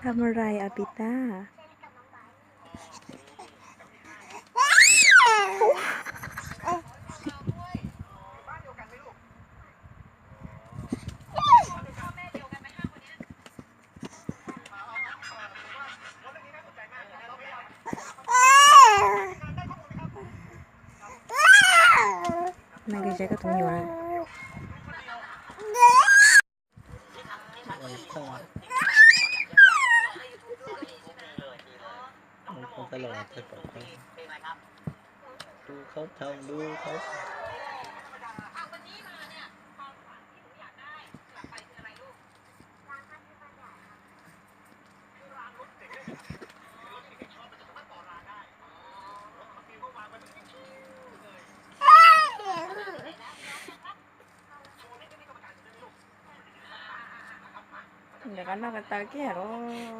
ทำอะไร อาปิต้า? Ntawm qab noj ko taw kiag los.